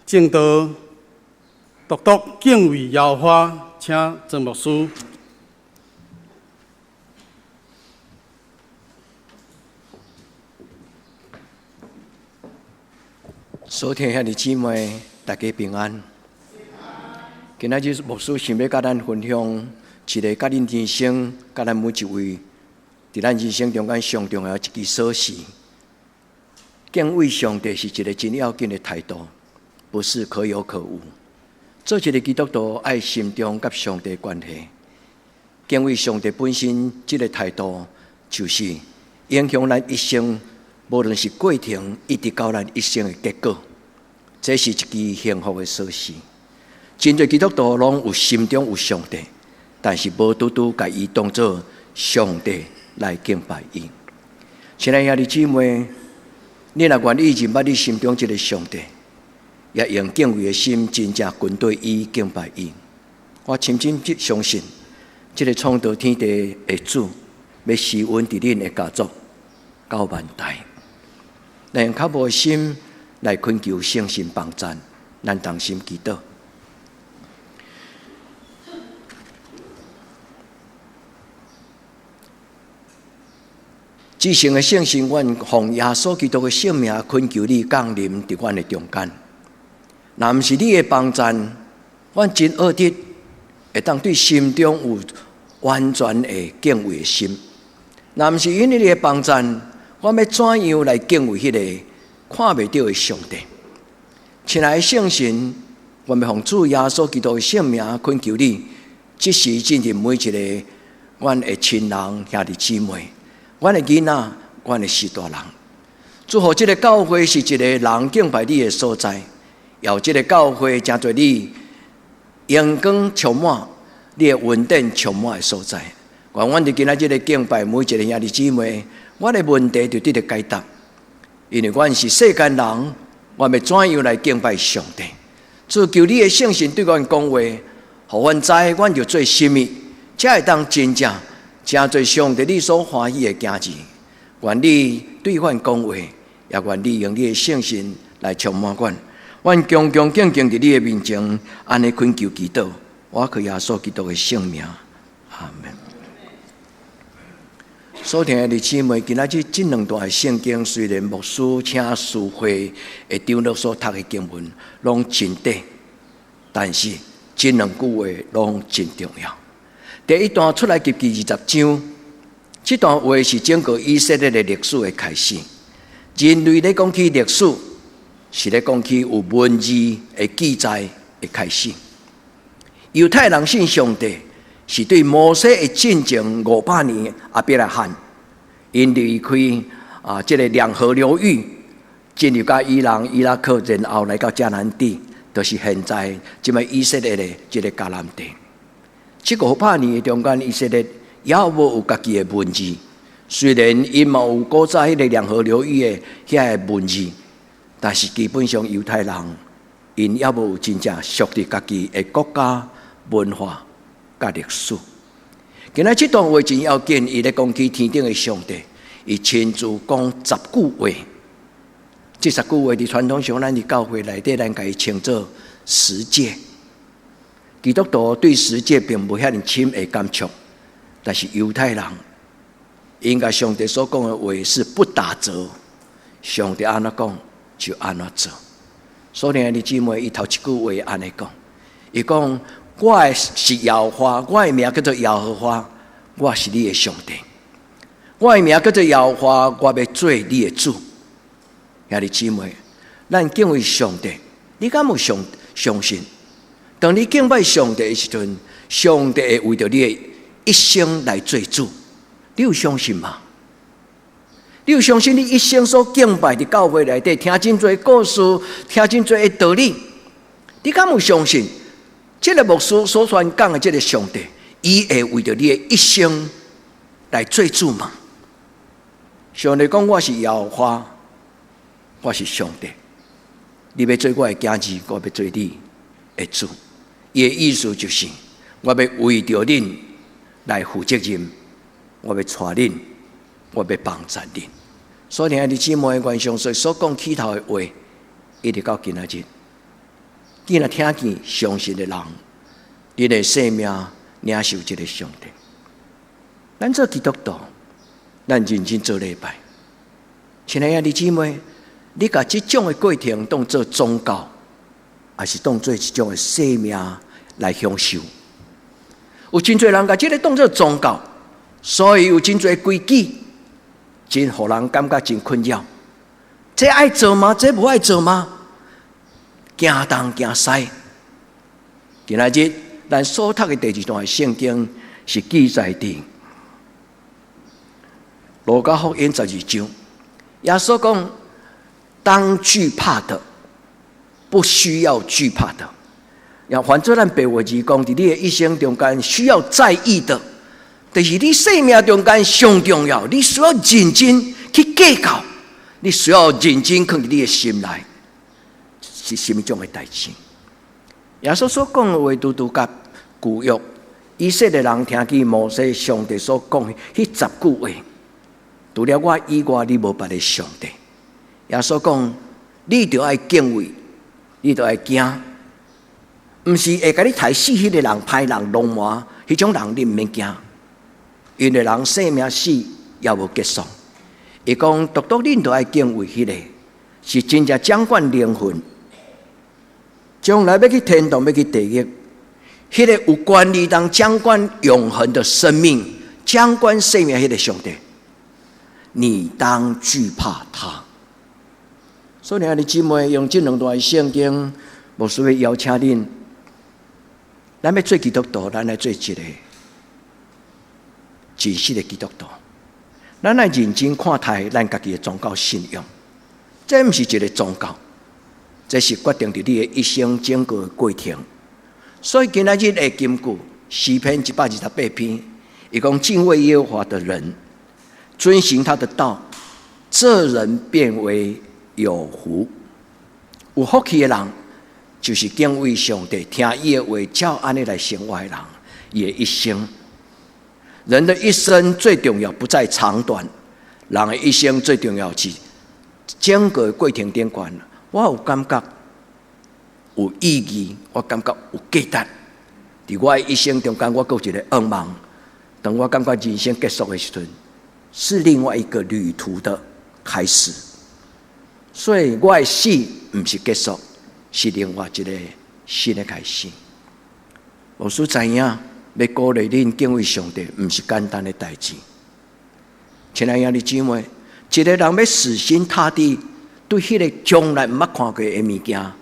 證道獨獨敬畏耶和華，請曾牧師。所聽兄弟姊妹，大家平安。今仔日牧師想欲佮咱分享一个佮恁人生、佮咱每一位佇咱人生中間上重要一支鎖匙。敬畏上帝是一个真要緊的態度，不是可有可無。做一个基督徒，愛心中佮上帝關係。敬畏上帝本身這个態度，就是影響咱一生，無論是過程，一直到咱一生的結果。這是一支幸福的鎖匙。真濟基督徒攏有心中有上帝，但是無拄拄共伊當做上帝來敬拜伊。親愛兄弟姊妹，你若願意認捌你心中這个上帝，也用敬畏的心，真正跟隨伊敬拜伊。我深深相信，這个創造天地的主，欲施恩佇恁的家族到萬代。咱用較無的心來懇求聖神幫贊，咱同心祈禱。至聖的聖神，阮奉耶穌基督的聖名懇求你降臨佇阮的中間。若毋是你的幫贊，阮真惡得會當對心中有完全的敬畏的心。若毋是因為你的幫贊，阮欲怎樣來敬畏彼个看袂著的上帝？親愛的聖神，阮欲奉主耶穌基督的聖名懇求你，即時進入每一个阮的親人兄弟姊妹。阮的囡仔，阮的序大人，祝福這个教會是一个人敬拜你的所在，也予這个教會成做你榮光充滿、你的恩典充滿的所在。願阮佇今仔日的敬拜，每一个兄弟姊妹，阮的問題就得著解答，因為阮是世間人，阮欲怎樣來敬拜上帝？主求你的聖神對阮講話，予阮知，阮著做啥物，才會當真正成做上帝你所歡喜的囝兒。願你對阮講話，也願你用你的聖神來充滿阮。阮恭恭敬敬佇你的面前，按呢懇求祈禱，我靠耶穌基督的聖名，阿們。所聽的弟姊妹，今仔日這兩段的聖經，雖然牧師請司會的長老所讀的經文攏真短，但是這兩句話攏真重要。第一段出埃及記20章，這段話是整個以色列的歷史的開始。人類咧講起歷史，是咧講起有文字的記載的開始。猶太人信上帝，是對摩西的進前500年亞伯拉罕，𪜶離開啊，這个兩河流域，進入到伊朗、伊拉克，然後來到迦南地，就是現在這擺以色列的這个迦南地。這500年的中間，以色列猶無有家己的文字。雖然𪜶嘛有古早彼个兩河流域的遐个文字，但是基本上猶太人𪜶猶無有真正屬於家己的國家文化佮歷史。今仔這段話真要緊，伊咧講起天頂的上帝，伊親自講十句話。這十句話佇傳統上，咱佇教會內底，咱共伊稱做十誡。基督徒對十誡並無遐爾深的感觸，但是猶太人應該上帝所講的話是不打折，上帝按怎講就按怎做。所以兄弟姊妹，伊頭一句話按呢講，伊講我是耶和華，我的名叫做耶和華，我是你的上帝。我的名叫做耶和華，我欲做你的主。兄弟姊妹，咱敬畏上帝，你敢有相信？當你敬拜上帝的時陣，上帝會為著你的一生來做主。你有相信嗎？你有相信你一生所敬拜佇教會內底聽真濟故事，聽真濟的道理？你敢有相信？這个牧師所宣講的這个上帝，伊會為著你的一生來做主嗎？上帝講我是耶和華，我是上帝。你欲做我的囝兒，我欲做你的主。伊的意思就是，我欲為著恁來負責任，我欲帶恁，我欲幫助恁。所以兄弟姊妹，願上帝所講起頭的話，一直到今仔日，既然聽見相信的人，恁的生命領受這个上帝。咱做基督徒，咱認真做禮拜。親愛的兄弟姊妹，你共這種的過程當做宗教，抑是當做一種的生命來享受？有真濟人共這个當做宗教，所以有真濟規矩，真予人感覺真困擾。這愛做嗎？這無愛做嗎？驚東驚西。今仔日咱所讀的第二段聖經是記載佇路加福音12章。耶穌講：當懼怕的，不需要懼怕的。也換做咱白話字講，佇你的一生中間需要在意的，就是你生命中間上重要，你需要認真去計較，你需要認真囥佇你的心內，是啥物種的代誌？耶穌所講的話，拄拄佮舊約以色列人聽見摩西上帝所講的彼十句話，除了我以外，你無別个上帝。耶穌講，你著愛敬畏，你著愛驚。毋是會共你刣死彼个人，歹人、狼魔，彼種人你毋免驚，因為人生命死猶無結束。伊講，獨獨恁著愛敬畏彼个，是真正掌管靈魂，將來欲去天堂，欲去地獄，彼個有權利當掌管永恆的生命、掌管生命彼个上帝，你當懼怕他。所以，兄弟姊妹用這兩段聖經，牧師欲邀請恁。咱欲做基督徒，咱來做一个真實的基督徒。咱來認真看待咱家己的宗教信仰，這毋是一个宗教，這是決定佇你的一生整個過程。所以今仔日的金句，詩篇128篇，伊講敬畏耶和華的人，遵行他的道，這人便為有福。有福氣的人，就是敬畏上帝、聽伊的話、照按呢來生活的人，伊的一生。人的一生最重要不在長短，人的一生最重要是整個過程頂懸，我有感覺有意義，我感覺有價值。佇我的一生中間，我閣有一个願望。當我感覺人生結束的時陣，是另外一個旅途的開始。所以我的死毋是結束，是另外一个新的開始。牧師知影，欲鼓勵恁敬畏上帝，毋是簡單的代誌。親愛的兄弟姊妹，一个人欲死心塌地對彼个從來毋捌看過的物件，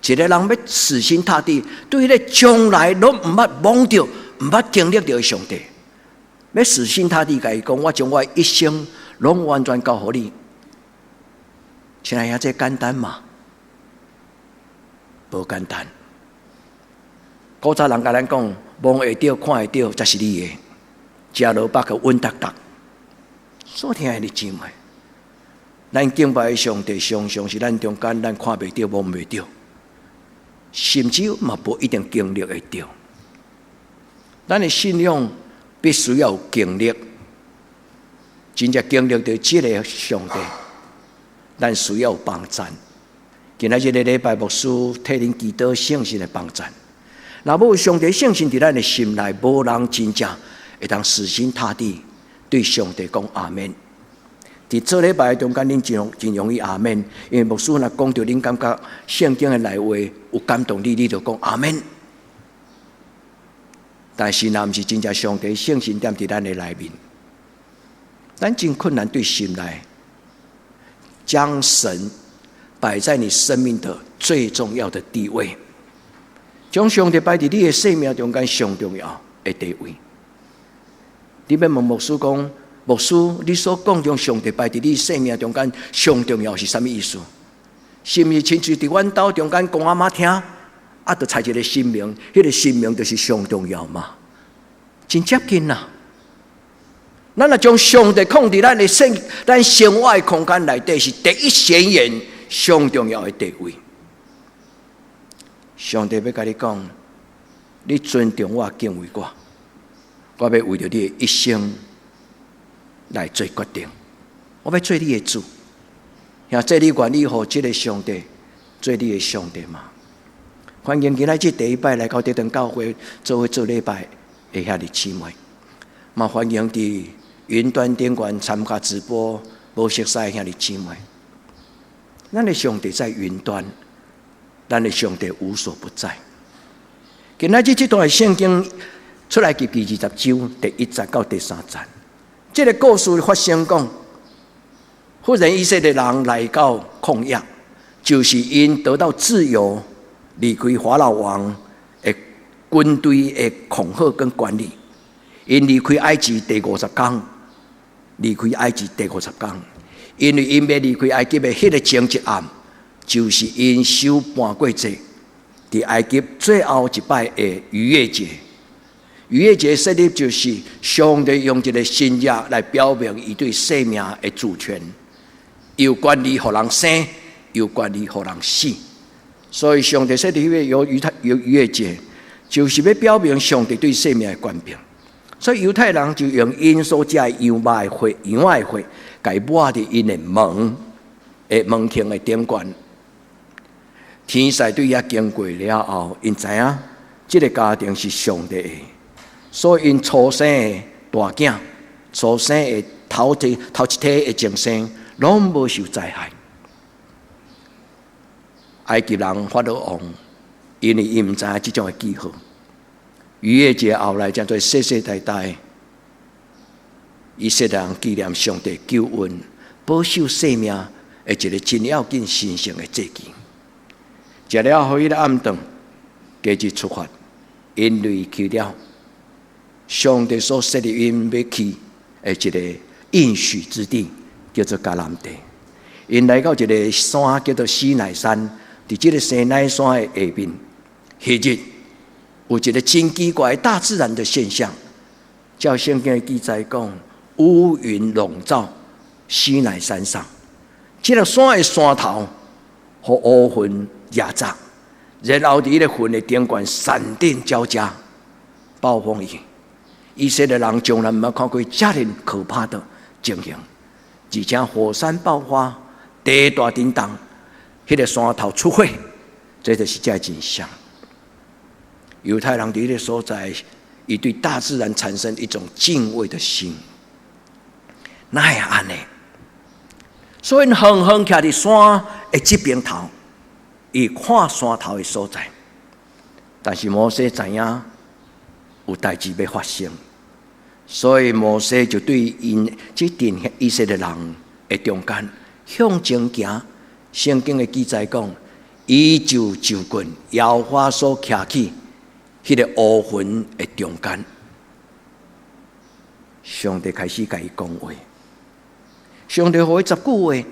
一个人欲死心塌地對彼个將來攏毋捌摸著、毋捌經歷著的上帝，欲死心塌地共伊講，我將我一生攏完全交予你。親愛的，這簡單嗎？無簡單。古早人共咱講，摸會著、看會著，才是你的。食蘿蔔閣穩當當。所聽的姊妹，咱敬拜的上帝，常常是咱中間咱看袂著、摸袂著，甚至嘛無一定經歷會著。咱的信仰必須要有經歷，真正經歷著這个上帝，咱需要有幫贊。今仔日个禮拜，牧師替恁祈禱聖神的幫贊。若無上帝聖神佇咱的心內，無人真正會當死心塌地對上帝講阿們。佇做禮拜中間，恁真真容易阿們，因為牧師若講著恁感覺聖經的內話有感動你，你就講阿們。但是若毋是真正上帝聖神踮佇咱的內面，咱真困難對心內將神擺在你生命的最重要的地位，將上帝擺佇你的生命中間上重要的地位。你欲問牧師講，牧師，你所講將上帝擺佇你生命中間上重要是啥物意思？是毋是親像佇阮兜中間公阿媽聽，啊，就揣一个神明，彼个神明就是上重要嘛？真接近啦！咱若將上帝放佇咱的生、咱生活的空間內底，是第一顯眼、上重要的地位。上帝欲共你講，你尊重我、敬畏我，我欲為著你的一生來做決定。我欲做你的主，兄弟，你願意予這个上帝做你的上帝嗎？歡迎今仔日第一擺來到這間教會做伙做禮拜的兄弟姊妹，嘛歡迎佇雲端頂懸參加直播無熟似的兄弟姊妹。咱的上帝在雲端，咱的上帝無所不在。今仔日這段聖經出埃及記20章第1節到第3節，這个故事發生講，忽然以色列人來到曠野，就是𪜶得到自由，離開法老王的軍隊的恐嚇跟管理。𪜶離開埃及第五十工，離開埃及第五十工，因為𪜶欲離開埃及的彼个前一暗，就是𪜶守逾越節，佇埃及最後一擺的逾越節。逾越節設立就是上帝用一个神蹟來表明伊對生命的主權，有權利予人生，有權利予人死。所以上帝設立彼个有逾太有逾越節，就是欲表明上帝對生命的權柄。所以猶太人就用𪜶所食的羊肉的血、羊仔的血，共伊抹佇𪜶的門的門框的頂懸。天使對遐經過了後，𪜶知影這个家庭是上帝的，所以𪜶初生的大囝、初生的頭一頭一胎的增生，攏無受災害。埃及人法老王，因為伊毋知影這種的記號。逾越節後來，才做世世代代以色列人紀念上帝救恩、保守生命的一个真要緊神聖的節期。食了後，彼个暗頓，隔日出發，𪜶離去了上帝所設立𪜶欲去的一个應許之地，叫做迦南地。𪜶來到一个山，叫做西奈山，佇這个西奈山的下面，彼日有一个真奇怪大自然的現象，照聖經的記載講，烏雲籠罩西奈山上，這个山的山頭，予烏雲壓罩，然後佇彼个雲的頂懸閃電交加，暴風雨。以色列人從來毋捌看過遮爾可怕的情形，而且火山爆發，地大震動，彼个山頭出火，這就是這真相。猶太人佇彼个所在，伊對大自然產生一種敬畏的心。哪會按呢？所以遠遠徛佇山的這邊頭，伊看山頭的所在。但是摩西知影有代誌欲發生，所以摩西就對𪜶這陣以色列人的中間向前行。聖經的記載講，伊就就近耶和華所徛起彼个烏雲的中間，上帝開始共伊講話。上帝予伊十句話，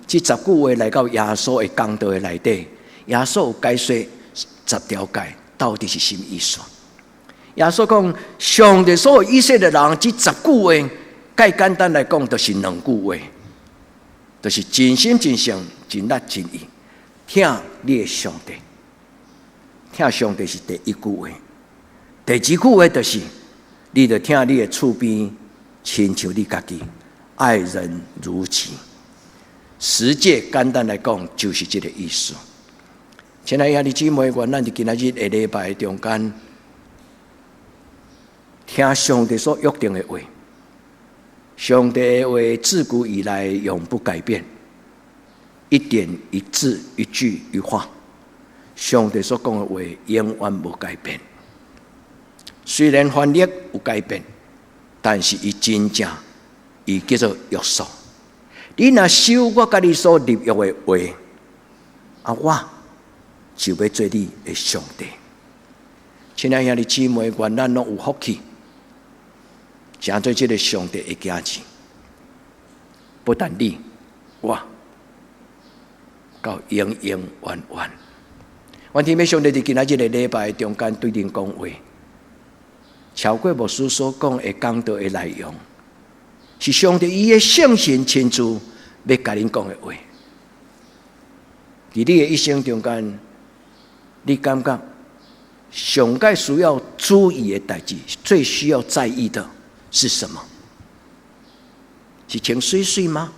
這十句話來到耶穌的講道的內底，耶穌有解說十條誡到底是啥物意思。耶穌講，上帝所有以色列人這十句話，較簡單來講，就是兩句話，就是盡心盡性、盡力盡意，疼你的上帝。疼上帝是第一句話，第二句話就是你著疼你的厝邊，親像你家己，愛人如己。十誡簡單來講，就是這个意思。親愛兄弟姊妹，願咱佇今仔日的禮拜中間，聽上帝所約定的話。上帝的話自古以來永不改變，一點一字一句一話。上帝所講的話永遠無改變。雖然翻譯有改變，但是伊真正伊叫做約束。你若守我佮你所立約的話，啊，我就欲做你的上帝。親愛兄弟姊妹，願咱攏有福氣，成做這个上帝的囝兒。不但你，我，到永永遠遠。願天父上帝佇今仔日个禮拜中間對恁講話，超過牧師所講的講道的內容，是上帝伊的聖神親自欲共恁講的話。佇你的一生中間，你感覺上蓋需要注意的代誌，最需要在意的是什麼？是穿媠媠嗎？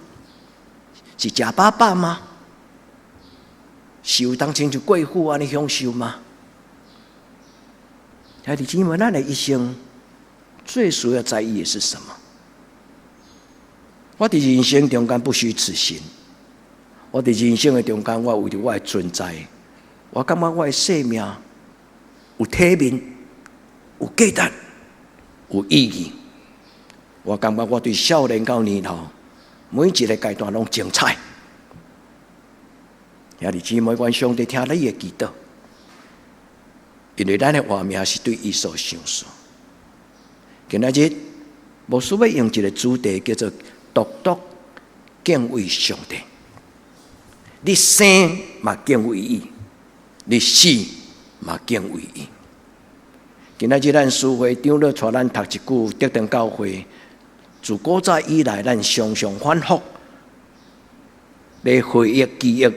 是食飽飽嗎？是有當親像貴婦按呢享受嗎？兄弟姊妹，咱的一生最需要在意的是什麼？我佇人生中間不虛此行。我佇人生的中間，我為著我的存在，我感覺我的生命有體面、有價值、有意義。我感覺我對少年到年老，每一個階段攏精彩。兄弟姊妹，願上帝聽你的祈禱，因為咱的活命是對伊所賞賜。今仔日牧師欲用一個主題叫做獨獨敬畏上帝。你生嘛敬畏伊，你死嘛敬畏伊。今仔日咱司會長老帶咱讀一句德堂教會，自古早以來，咱常常反覆來回憶記憶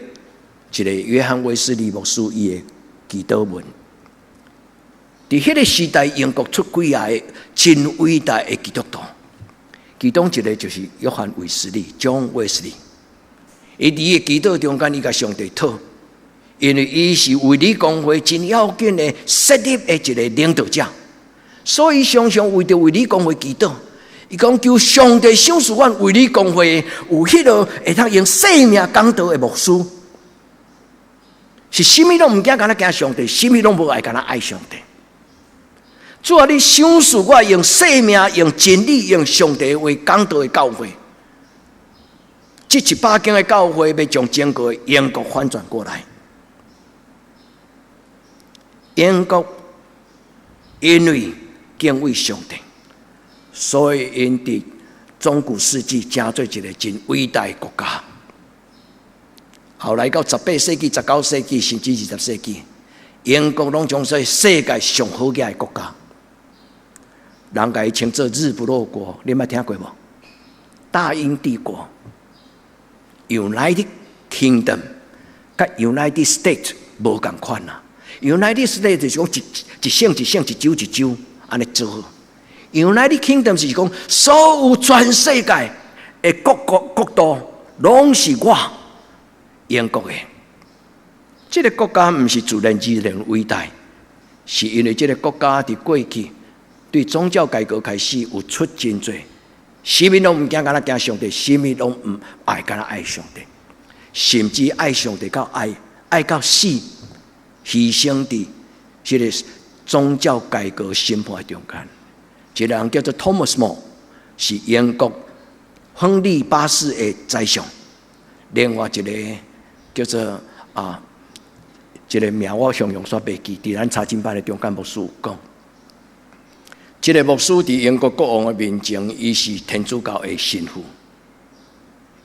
一個約翰衛斯理牧師伊的祈禱文。佇彼個時代，英國出幾个真偉大的基督徒，其中一個就是約翰衛斯理（John Wesley）。伊佇伊的祈禱中間，伊共上帝討，因為伊是衛理公會真要緊的設立的一個領導者，所以常常為著衛理公會祈禱。伊講求上帝賞賜阮衛理公會有彼個會當用生命講道的牧師，是啥物攏毋驚，干焦驚上帝；啥物攏無愛，干焦愛上帝。主啊，你賞賜我用生命、用真理、用上帝話講道的教會。這100間的教會欲將整個英國翻轉過來。英國因為敬畏上帝，所以𪜶佇中古世紀成做一個真偉大的國家。後來到18世紀、19世紀，甚至20世紀，英國攏總說世界上好額的國家。人共伊稱做日不落國，你捌聽過無？大英帝國（United Kingdom）佮 United States 無仝款啊。United States 就是講一省一省、一州一州按呢做。United Kingdom 是講所有全世界的各國國度攏是我英國的。這個國家毋是自然而然偉大，是因為這個國家佇過去對宗教改革開始有出真濟，啥物攏毋驚，干焦驚上帝；啥物攏毋愛，干焦愛上帝，甚至愛上帝到愛愛到死，犧牲佇這個宗教改革審判中間。一個人叫做 Thomas More，是英國亨利八世的宰相。另外一個叫做啊，這個名我常常煞袂記，佇咱查經班的中間牧師有講。這個牧師佇英國國王的面前，伊是天主教的神父。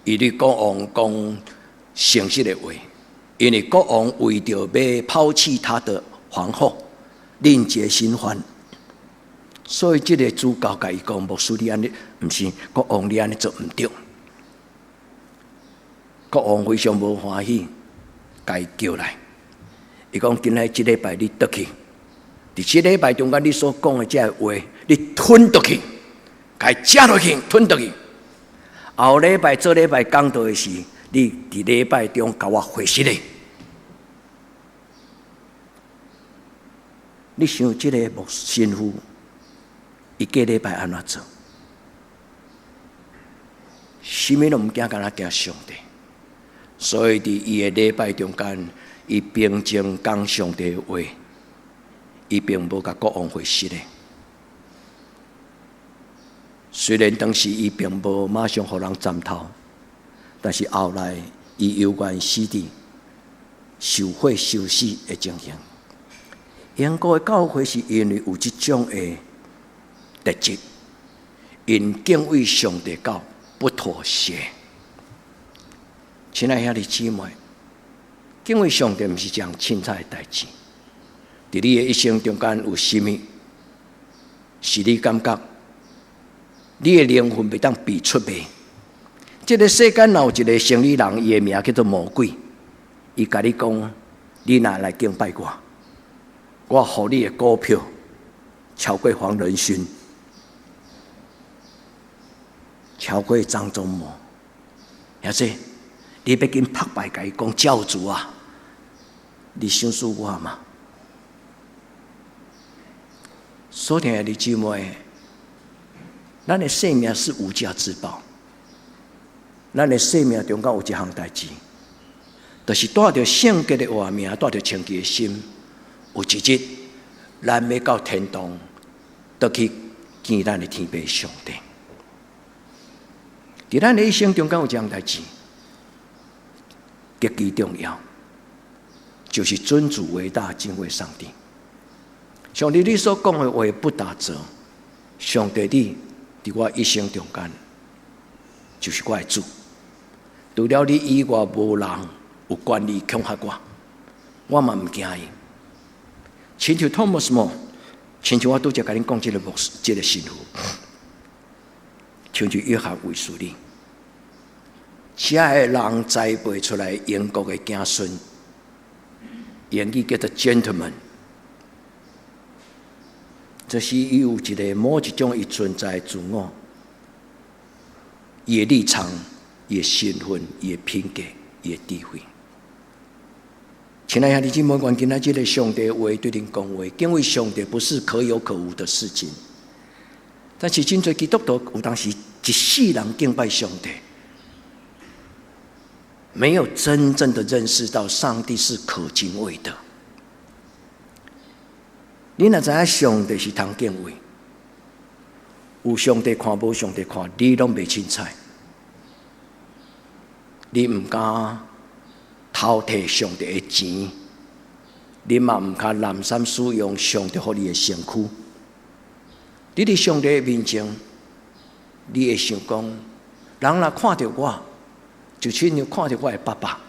伊對國王講誠實的話，因為國王為著欲拋棄他的皇後，另結新歡，所以這個主教共伊講：牧師你按呢，毋是國王你按呢做毋對。國王非常無歡喜，共伊叫來，伊講：今仔這禮拜你轉去。佇這禮拜中間，你所講的這个話，你吞落去，共伊食落去，吞落去。後禮拜做禮拜講道的時，你佇禮拜中共我回實的。你想這個牧神父，伊過禮拜按怎做？啥物攏毋驚，干焦驚上帝。所以佇伊的禮拜中間，伊平靜講上帝的話。伊並無共國王回實的，雖然當時伊並無馬上予人斬頭，但是後來伊猶原死佇受火受死的情形。英國的教會是因為有這種的特質，𪜶敬畏上帝到不妥協。親愛兄弟姊妹，敬畏上帝毋是一項凊彩的代誌。佇你的一生中間有啥物是你感覺你的靈魂袂當被出賣？這個世間若有一個生意人，伊的名叫做魔鬼，伊共你講：你若來敬拜我，我予你的股票超過黃仁勳，超過張忠謀，或者你欲緊拍敗共伊講教主啊！你賞賜我嗎？所聽的弟姊妹，咱的生命是無價之寶。咱的生命中間有一項代誌，就是帶著聖潔的活命，帶著清潔的心，有一日，咱欲到天堂，倒去見咱的天父上帝。佇咱的一生中間有一項代誌，極其重要，就是尊主為大，敬畏上帝。上帝，你所講的話不打折。上帝，你佇我一生中間，就是我的主。除了你以外，無人有權利恐嚇我，我嘛毋驚伊。親像 Thomas More，親像我拄才共恁講這個牧師，這個神父，親像約翰衛斯理，這个人栽培出來英國的子孫，英語叫做 gentleman。這是伊有一個某一種伊存在自我，伊的立場、伊的身份、伊的品格、伊的智慧。親愛兄弟姊妹，願今仔這个上帝話對恁講話，敬畏上帝不是可有可無的事情。但是真濟基督徒有當時一世人敬拜上帝，沒有真正的認識到上帝是可敬畏的。你若知影上帝是通敬畏，有上帝看，無上帝看，你攏袂凊彩。你毋敢偷提上帝的錢，你嘛毋敢濫訕使用上帝予你的身軀。你佇上帝的面前，你會想講，人若看著我，就親像看著我的爸爸。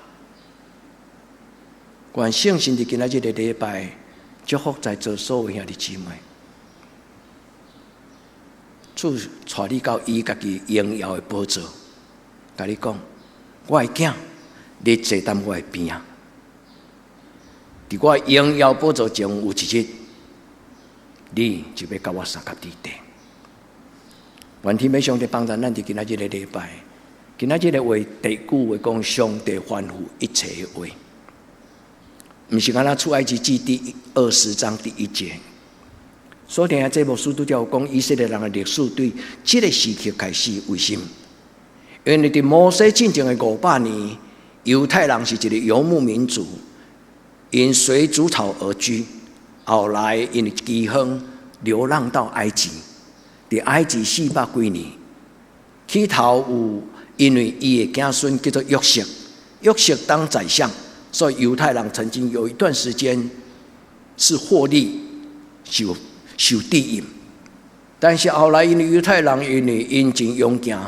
願聖神佇今仔這个禮拜，祝福在座所有兄弟姊妹，主帶你到伊家己榮耀的寶座，共你講，我的囝，你坐佇我的邊仔。佇我榮耀寶座前有一日，你就欲佮我相佮佇地。願天父上帝幫助咱佇今仔這个禮拜，今仔這个話第句話講，上帝吩咐一切的話。毋是干焦出埃及記第20章第1節，所以這牧師拄才有講以色列人的歷史對這个時刻開始，為什麼？因為佇摩西進前的500年，猶太人是一个游牧民族，𪜶隨逐草而居。後來因為饑荒流浪到埃及，佇埃及400幾年，起頭有因為伊的子孫叫做約瑟，約瑟當宰相。所以猶太人曾經有一段時間是獲利、受庇蔭，但是後來因為猶太人因為𪜶真勇健，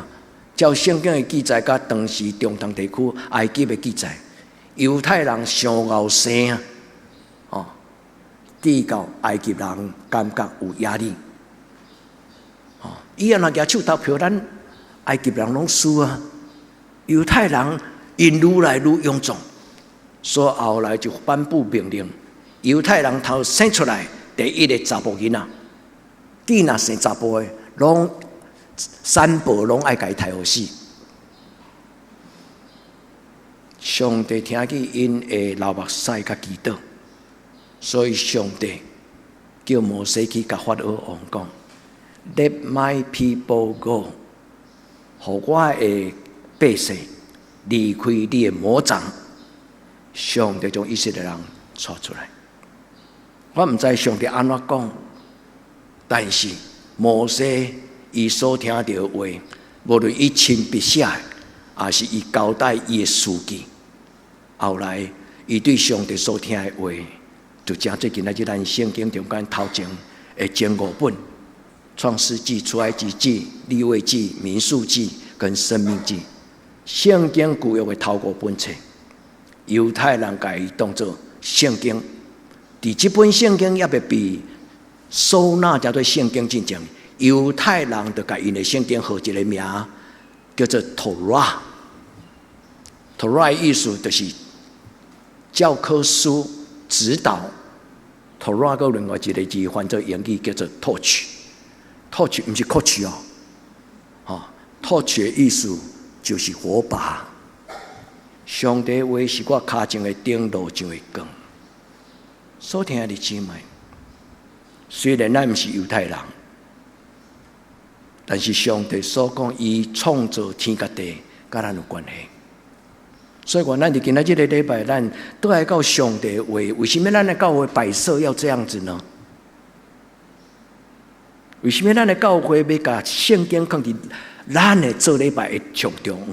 照聖經的記載，佮當時中東地區埃及的記載，猶太人傷𠢕生啊，哦，致到埃及人感覺有壓力，哦，伊若舉手投票，咱埃及人攏輸啊，猶太人𪜶愈來愈勇壯。所以後來就頒布命令，猶太人頭生出來第一个查埔囡仔，囡若生查埔的，攏三寶攏愛共伊刣予死。上帝聽見𪜶的流目屎佮祈禱，所以上帝叫摩西去共法老王講：Let my people go，予我的百姓離開你的魔掌。上帝將以色列人帶出來，我毋知上帝按怎講，但是摩西伊所聽著的話，無論伊親筆寫的，抑是伊交代伊的書記，後來伊對上帝所聽的話，就成做今仔日咱聖經中間頭前的前五本：創世紀、出埃及記、利未記、民數記跟申命記。聖經舊約的頭五本冊。猶太人共伊當做聖經，佇這本聖經猶未被收納成做聖經進前，猶太人就共𪜶的聖經號一个名，叫做 Torah。Torah 意思就是教科書指導。Torah 閣另外一个字翻做英語叫做 torch，torch 毋是 coach 哦，吼，torch 的意思就是火把。上帝話是我跤前的燈，路上的光。所聽的姊妹，雖然咱毋是猶太人，但是上帝所講，伊創造天佮地，佮咱有關係。所以講，咱佇今仔這个禮拜，咱倒來到上帝話。為什麼咱的教會擺設要這樣子呢？為什麼咱的教會欲共聖經放佇咱的做禮拜的上中央？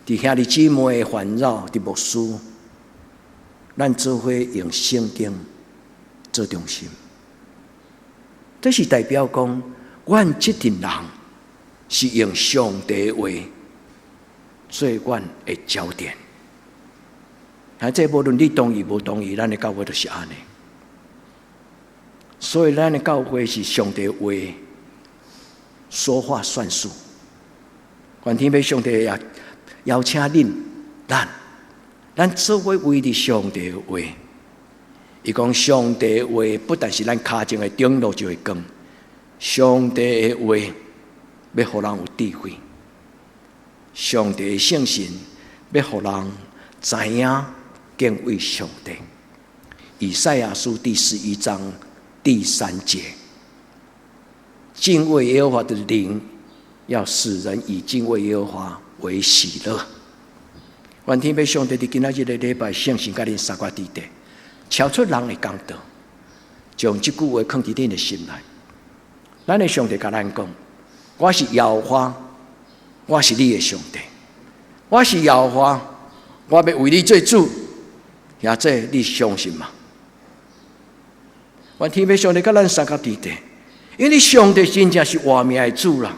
佇兄弟姊妹的煩擾，佇牧師，咱做伙用聖經做中心。這是代表講，阮這群人是用上帝話做阮的焦點。啊，這無論你同意無同意，咱的教會就是按呢。所以，咱的教會是上帝話說話算數。願天父上帝也邀請恁，咱做伙圍佇上帝話。伊講上帝話不但是咱跤前的燈，路上的光，上帝的話欲予人有智慧，上帝的聖神欲予人知影敬畏上帝。以賽亞書第11章第3節：敬畏耶和華的靈，要使人以敬畏耶和華為喜樂。願天父上帝佇今仔日个禮拜，聖神佮恁相佮佇佇，超出人的講道，將這句話囥佇恁的心內。咱的上帝共咱講：我是耶和華，我是你的上帝，我是耶和華，我欲為你做主。兄弟，你相信嗎？願天父上帝佮咱相佮佇佇，因為上帝真正是活命的主啦。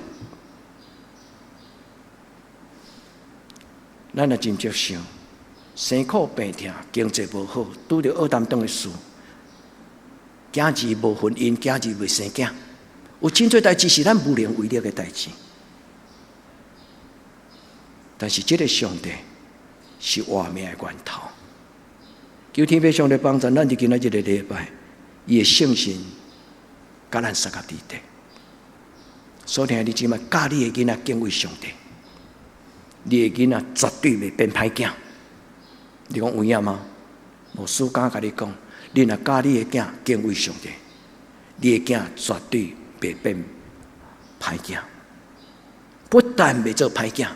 咱也真少想，生苦病痛，經濟無好，拄著惡擔當的事，囝兒無婚姻，囝兒袂生囝，有真濟代誌是咱無能為力的代誌。但是這个上帝是活命的源頭，求天父上帝幫助咱佇今仔這个禮拜，伊的聖神佮咱相佮佇佇。所聽你這擺教你的囡仔敬畏上帝，你的囡仔絕對袂變歹囝。你講有影嗎？牧師敢共你講，你若教你的囝敬畏上帝，你的囝絕對袂變歹囝。不但袂做歹囝，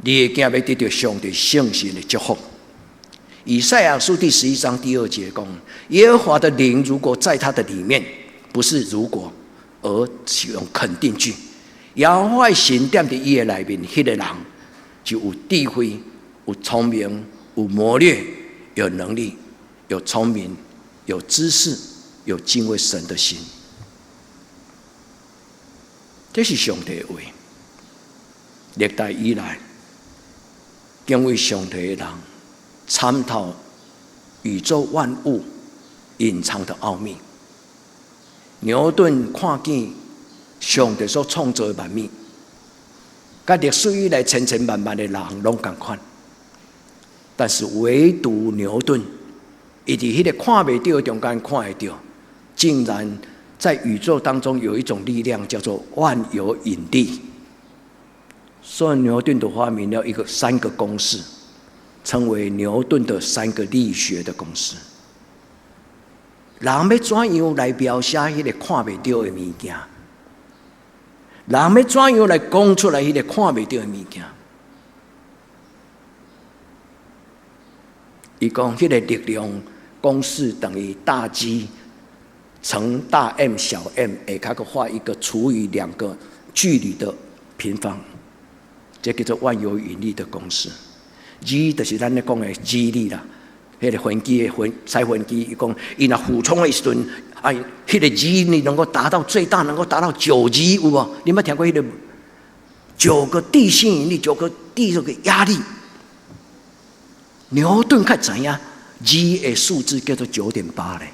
你的囝欲得著上帝聖神的祝福。以賽亞書第11章第2節講：耶和華的靈如果在他的裡面，不是如果，而是用肯定句。耶和華神踮佇伊的內面，彼个人就有智慧、有聰明、有謀略、有能力、有聰明、有知識、有敬畏神的心。這是上帝的話。歷代以來，敬畏上帝的人，參透宇宙萬物隱藏的奧秘。牛頓看見上帝所創造的萬物，佮歷史以來千千萬萬的人攏仝款，但是唯獨牛頓，伊佇彼个看袂著的中間看會著，竟然在宇宙當中有一種力量叫做萬有引力。所以牛頓就發明了一個三個公式，稱為牛頓的三個力學的公式。人欲怎樣來描寫彼个看袂著的物件？人欲怎樣來講出來彼個看袂著的物件？伊講彼個力量公式等於大 G 乘大 M 小 m，下跤閣畫一個除以兩個距離的平方，這叫做萬有引力的公式。G 就是咱咧講的 G 力啦。彼个飛機的飛，賽飛機，伊講伊若俯衝的時陣，哎，彼个 G 力能夠達到最大，能夠達到9 G，有無？你捌聽過彼个九個地心引力，九個地這個壓力？牛頓較知影 G 的數字叫做9.8咧，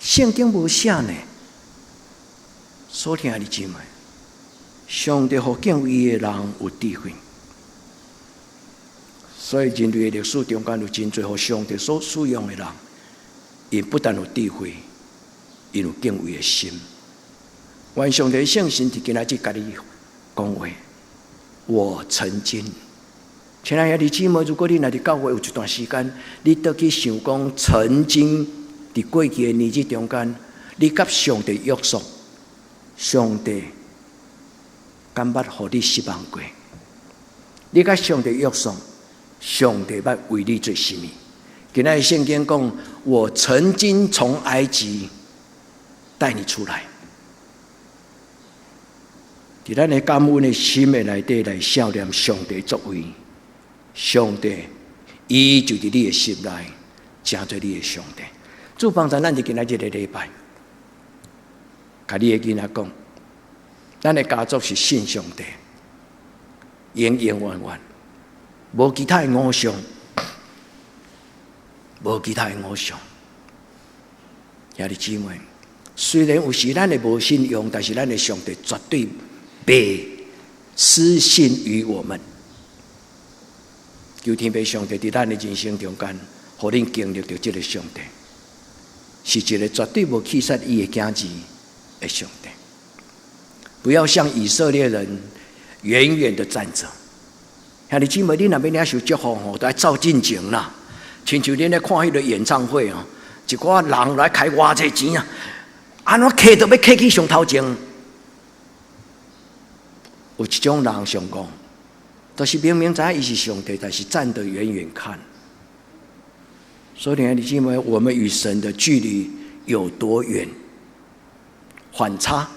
聖經無寫呢。所聽的姊妹，上帝予敬畏伊的人有智慧。所以人類的歷史中間有真濟予上帝所使用的人，𪜶不但有智慧，𪜶有敬畏的心。願上帝聖神佇今仔日共你講話，我曾經親愛的兄弟姊妹，如果你若佇教會有一段時間，你倒去想講，曾經佇過去的年日中間，你佮上帝約束，上帝敢捌予你失望過？你佮上帝約束，上帝捌為你做啥物？今仔日聖經講，我曾經從埃及帶你出來。佇咱的感恩的心的內底來想念上帝作為，上帝伊就佇你的心內，成做你的上帝。主幫助咱佇今仔這个禮拜，共你的囡仔講，咱的家族是信上帝，永永遠遠，無其他的偶像，無其他的偶像。兄弟姊妹，雖然有時咱會無信仰，但是咱的上帝絕對袂失信於我們。求天父上帝佇咱的人生中間，予恁經歷著這个上帝，是一个絕對無棄殺伊的囝兒的上帝。不要像以色列人遠遠的站著。兄弟姊妹，你若欲領受祝福吼，都愛走進前啦。親像恁咧看彼个演唱會哦，一寡人來開偌濟錢啊，按怎客都欲客去上頭前。有一種人上講，就是明明知影伊是上帝，但是站得遠遠看。所以，兄弟姊妹，我們與神的距離有多遠？反差，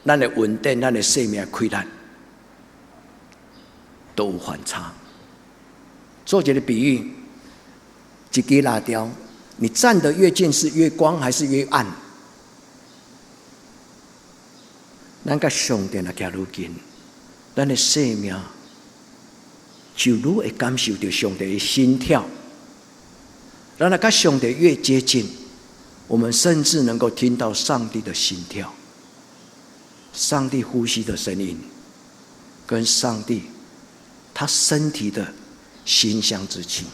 咱的穩定，咱的生命氣力都有反差。做一個比喻，一支蠟燭，你站得越近，是越光還是越暗？咱佮上帝若行愈近，咱的生命就愈會感受著上帝的心跳。咱若佮上帝越接近，我們甚至能夠聽到上帝的心跳、上帝呼吸的聲音，跟上帝他身體的馨香之氣。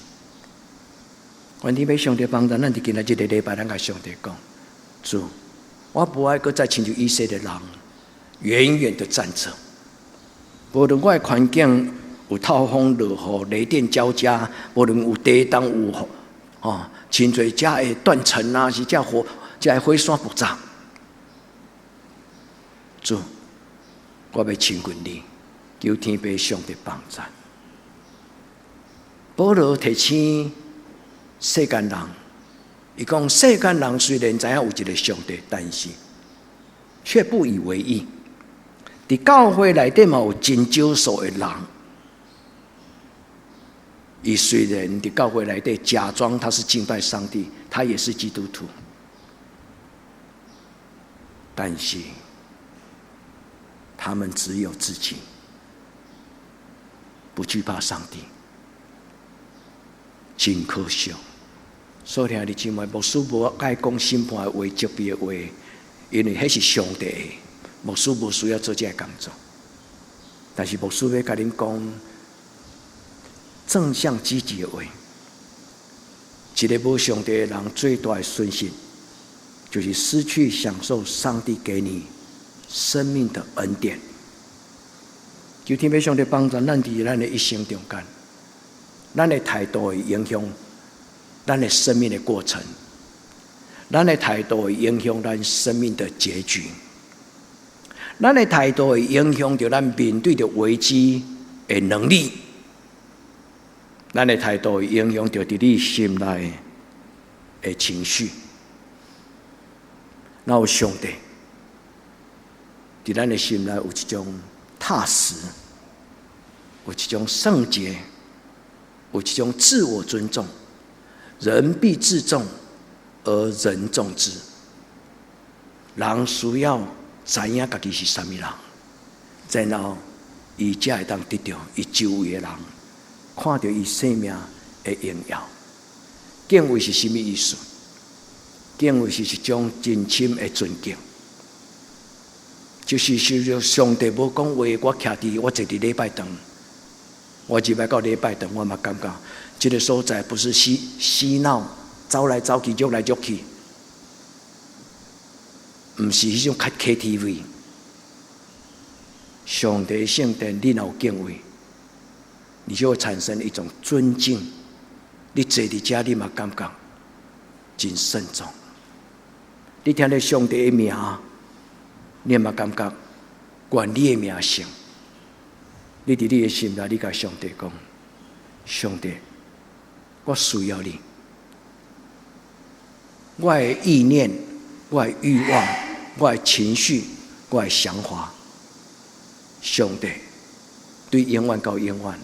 願天父上帝幫助咱，佇今仔這个禮拜，咱共上帝講：主，我無愛閣再親像以色列人，遠遠的站著。無論我的環境有透風落雨、雷電交加，無論有地動有哦，真濟遮的斷層啊，是遮火，遮的火山爆炸。主，我欲親近你，求天父上帝幫助。保羅提醒世間人，伊講世間人雖然知影有一个上帝，但是卻不以為意。佇教會內底嘛有真少數的人，伊雖然佇教會內底假裝他是敬拜上帝，他也是基督徒，但是他們只有自己，不懼怕上帝，真可惜。所以兄弟姊妹，牧師無愛講審判的話、責備的話，因為彼是上帝的，牧師無需要做這个工作。但是牧師欲共恁講正向積極的話。一个無上帝的人最大的損失，就是失去享受上帝給你生命的恩典。求天父上帝幫助咱佇咱的一生中間，咱的態度會影響咱的生命的過程，咱的態度會影響咱生命的結局，咱的態度會影響著咱面對著危機的能力，咱的態度會影響著佇你心內的情緒。若有上帝佇咱的心內有一種踏實，有一種聖潔，有一種自我尊重。人必自重，而人重之。人需要知影家己是啥物人，然後伊才會當得著伊周圍的人看著伊生命的榮耀。敬畏是啥物意思？敬畏是一種真深的尊敬，就是說上帝無講話，我徛佇我坐佇禮拜堂，我入來到禮拜堂，我嘛感覺這个所在不是嬉嬉鬧，走來走去，喐來喐去，毋是彼種較 KTV。上帝聖殿，你若有敬畏，你就會產生一種尊敬。你坐佇遮，你嘛感覺真慎重。你聽著上帝的名，你嘛感覺願你的名聖。你佇你的心內，你共上帝講：上帝，我需要你。我的意念、我的慾望、我的情緒、我的想法，上帝對永遠到永遠，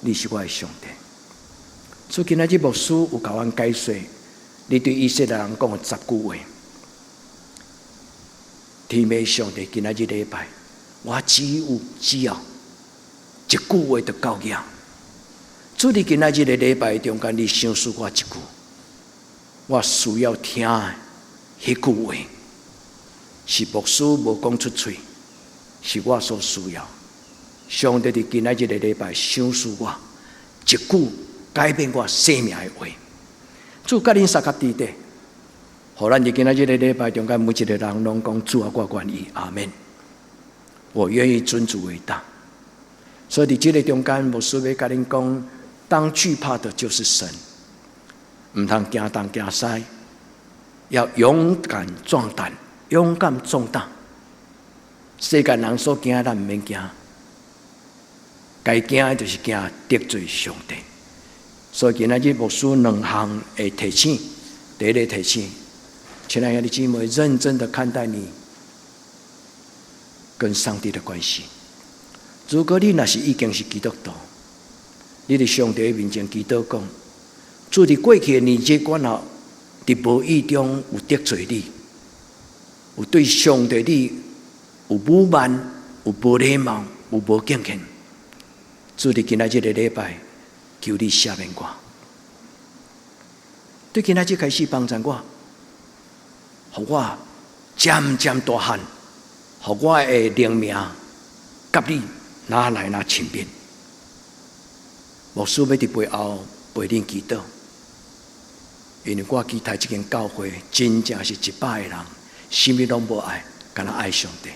你是我的上帝。所以今仔日牧師有共阮解說，你對以色列人講的十句話。天父上帝今仔日禮拜，我只要一句話就夠額。主你今仔日的禮拜中間，你賞賜我一句，我需要聽的彼句話，是牧師無講出喙，是我所需要。上帝佇今仔日的禮拜賞賜我一句改變我生命的話。主佮恁相佮佇咧，予咱佇今仔日的禮拜中間，每一個人攏講主啊，我願意，阿門。我願意尊主為大。所以佇這個中間，牧師欲共恁講，當懼怕的就是神，毋通驚東驚西，要勇敢壯膽，勇敢壯膽。世間人所驚，咱毋免驚。該驚的就是驚得罪上帝。所以今仔日牧師兩項的提醒，第一個提醒，親愛的姊妹，認真的看待你跟上帝的關係。如果你若是已經是基督徒，你佇上帝面前祈禱講，主佇過去的年節，我若佇無意中有得罪你，有對上帝你有侮慢、有無禮貌、有無敬虔，主佇今仔這個禮拜，求你赦免我。對今仔日開始幫助我，予我漸漸大漢，予我的靈命佮你愈來愈親密。牧師欲佇背後陪恁祈禱，因為我期待這間教會真正是100個人，啥物攏無愛，干焦愛上帝；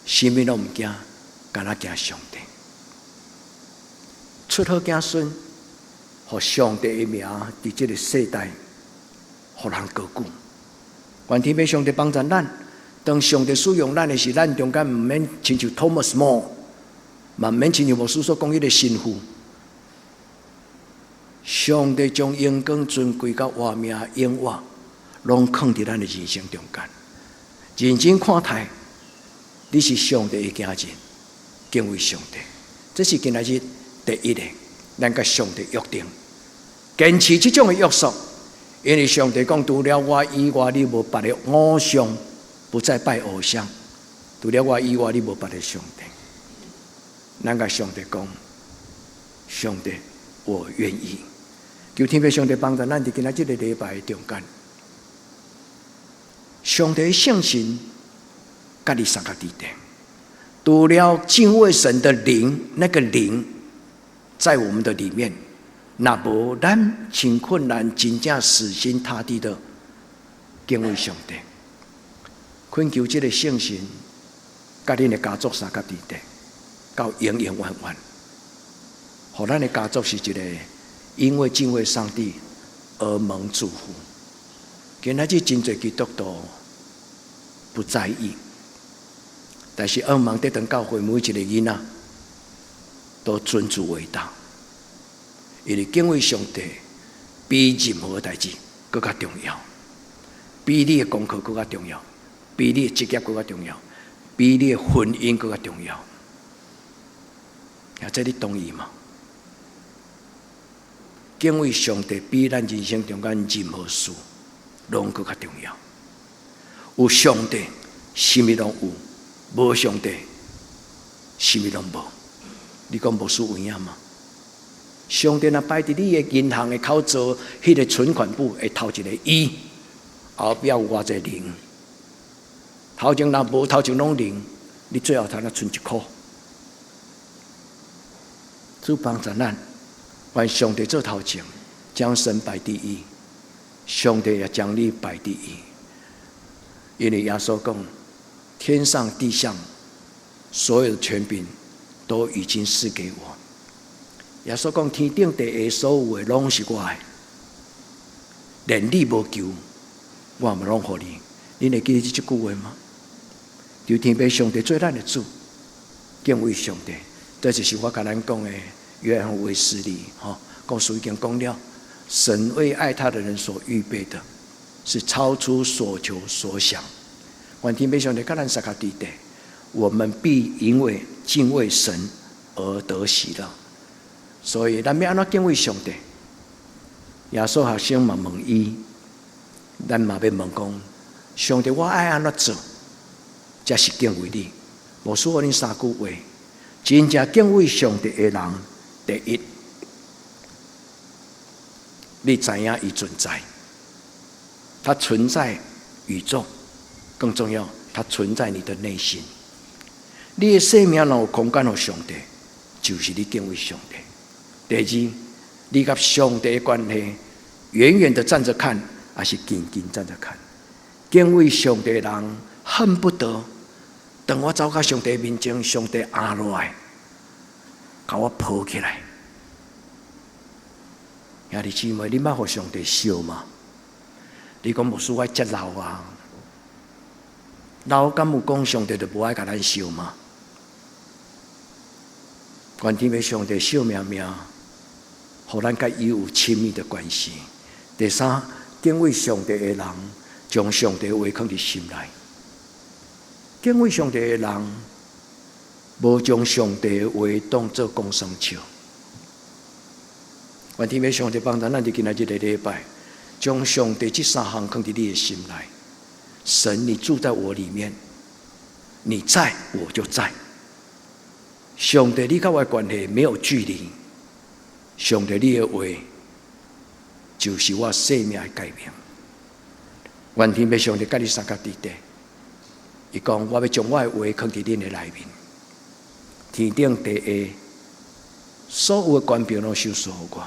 啥物攏毋驚，干焦驚上帝。出好子孫，予上帝的名佇這個世代，予人高舉。願天父上帝幫助咱，當上帝使用咱的時，咱中間毋免親像 Thomas More，嘛毋免親像牧師所講彼個神父。上帝將榮光尊貴佮活命永活，攏囥佇咱的人生中間。認真看待，你是上帝的囝兒，敬畏上帝。這是今仔日第一個，咱佮上帝約定，堅持這種的約束。因為上帝講，除了我以外，你無別的偶像，不再拜偶像。除了我以外，你無別的上帝。咱共上帝講，上帝，我願意。求天父上帝幫助咱佇今仔這個禮拜中間，上帝聖神佮你相佮佇咧。除了敬畏神的靈，那個靈在我們的裡面，若無咱真困難，真正死心塌地的敬畏上帝，懇求這個聖神佮恁的家族相佮佇咧，到永永遠遠，予咱的家族是一個因為敬畏上帝而蒙祝福。今仔日真濟基督徒不在意，但是向望得堂教會每一個囡仔都尊主為大，因為敬畏上帝比任何代誌閣較重要，比你的功課閣較重要，比你的職業閣較重要，比你的婚姻閣較重要。啊，這你同意嗎？敬畏上帝比咱人生中間任何事攏閣較重要。有上帝，啥物攏有；無上帝，啥物攏無。你講牧師有影嗎？上帝若擺佇你的銀行的口座，彼個存款簿會頭一個一，後壁有偌濟零。頭前若無，頭前攏零，你最後才能賰一箍。主幫助咱，願上帝做頭前，將神擺第一，上帝也將你擺第一。因為耶穌講，天上地下所有的權柄都已經賜給我。耶穌講天頂地下所有的攏是我的，連你無求，我嘛攏予你。你會記得這句話嗎？求天父上帝做咱的主，敬畏上帝，這就是我共咱講的約翰衛斯理吼，故事已經講了，神為愛他的人所預備的，是超出所求所想。願天父上帝佮咱相佮佇咧，我們必因為敬畏神而得喜樂。所以，咱欲按怎敬畏上帝？耶穌學生嘛問伊，咱嘛欲問講：上帝，我愛按怎做，才是敬畏你？牧師予恁三句話：真正敬畏上帝的人，第一，你知影伊存在，他存在宇宙，更重要，他存在你的內心。你的生命若有空間予上帝，就是你敬畏上帝。第二，你佮上帝的關係，遠遠的站着看，還是近近站着看？敬畏上帝的人，恨不得當我走到上帝面前，上帝壓落來，共我抱起來。兄弟姊妹，你捌予上帝惜嗎？你講牧師我遮老啊，老敢有講上帝就無愛共咱惜嗎？願天父上帝惜命命，予咱佮伊有親密的關係。第三，敬畏上帝的人，將上帝話囥佇心內。敬畏上帝的人，無將上帝的話當做講耍笑。願天父上帝幫助咱佇今仔日這個禮拜，將上帝這三項囥佇你的心內。神，你住在我裡面，你在我就在。上帝，你佮我的關係沒有距離。上帝，你的話就是我生命的改變。願天父上帝佮你相佮佇咧。伊講，我欲將我的話囥佇恁的內面，天頂地下所有的權柄攏賞賜予我。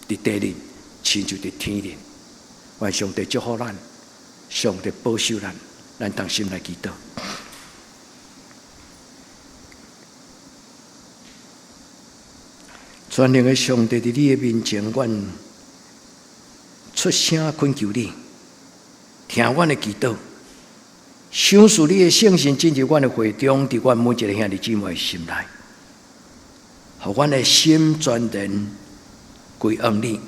佇地裡，親像佇天頂。願上帝祝福咱，上帝保守咱，咱同心來祈禱。全能的上帝，佇你的面前，阮出聲懇求你，聽阮的祈禱，賞賜你的聖神進入阮的會中，佇阮每一个兄弟姊妹的心內，予阮的心全然歸向你。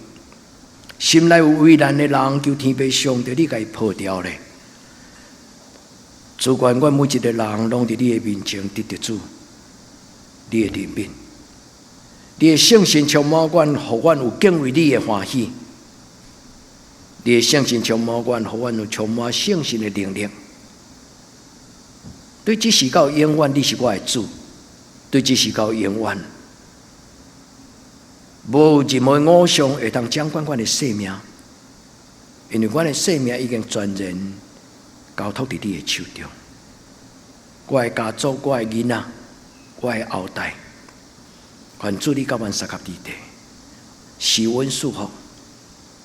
心內有為難的人，求天父上帝，你共伊破掉咧。主願阮每一个人，攏佇你的面前得著主，你的憐憫。你的聖神充滿阮，予阮有敬畏你的歡喜。你的聖神充滿阮，予阮有充滿聖神的能力。對這時到永遠，你是我的主。對這時到永遠，無任何偶像會當掌管阮的生命，因為阮的生命已經全然交託佇你的手中。我的家族、我的囡仔、我的後代。願主你佮阮相佮佇咧，賜阮賜福，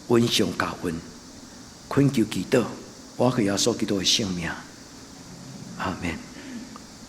阮上加恩，懇求祈禱，我靠耶穌基督的聖名，阿們。